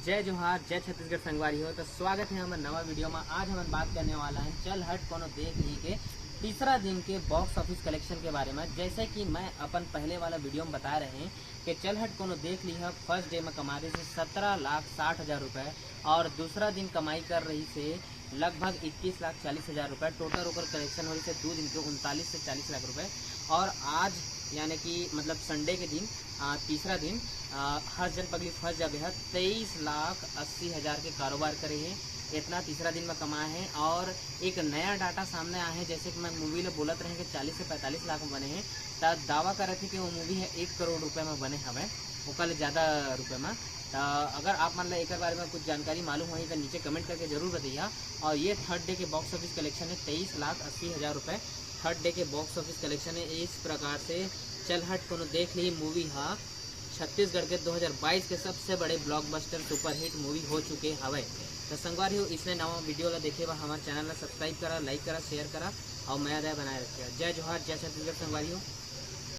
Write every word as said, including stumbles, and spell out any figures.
जय जोहार, जय छत्तीसगढ़ संगवारी हो। तो स्वागत है हमर नवा वीडियो में। आज हमन बात करने वाला है चल हट कोनो देख लिही के तीसरा दिन के बॉक्स ऑफिस कलेक्शन के बारे में। जैसे कि मैं अपन पहले वाला वीडियो में बता रहे हैं कि चल हट कोनो देख लिही फर्स्ट डे में कमा रही से सत्रह लाख साठ हज़ार रुपये और दूसरा दिन कमाई कर रही से लगभग इक्कीस लाख चालीस हज़ार रुपये। टोटल ओकर कलेक्शन हो रही से दो दिन के उनतालीस से चालीस लाख रुपये। और आज यानी कि मतलब संडे के दिन, आ, तीसरा दिन, आ, हर जन पगली फंस जाबे ह तेईस लाख अस्सी हज़ार के कारोबार करे हे। इतना तीसरा दिन में कमाए हैं। और एक नया डाटा सामने आए हैं, जैसे कि मैं मूवी ला बोलत रहे कि चालीस से पैंतालीस लाख में बने हैं, त दावा करत हे कि वो मूवी है एक करोड़ रुपये में बने हवे, ओकर ले ज़्यादा रुपये में। त अगर आप मन ला एकर बारे में कुछ जानकारी मालूम होही त नीचे कमेंट करके जरूर बताइए। और ये थर्ड डे के बॉक्स ऑफिस कलेक्शन है तेईस लाख अस्सी हज़ार रुपये। थर्ड डे के बॉक्स ऑफिस कलेक्शन है इस प्रकार से। चल हट कोनो देख लिही मूवी हा छत्तीसगढ़ के दो हज़ार बाईस के सबसे बड़े ब्लॉकबस्टर सुपरहिट मूवी हो चुके हवय। तो संगवारी हो, इसने नवा वीडियो ला देखे बर हमारे चैनल ला सब्सक्राइब करा, लाइक करा, शेयर करा और मया दया बनाए रखिए। जय जोहार, जय छत्तीसगढ़ संगवारी हो।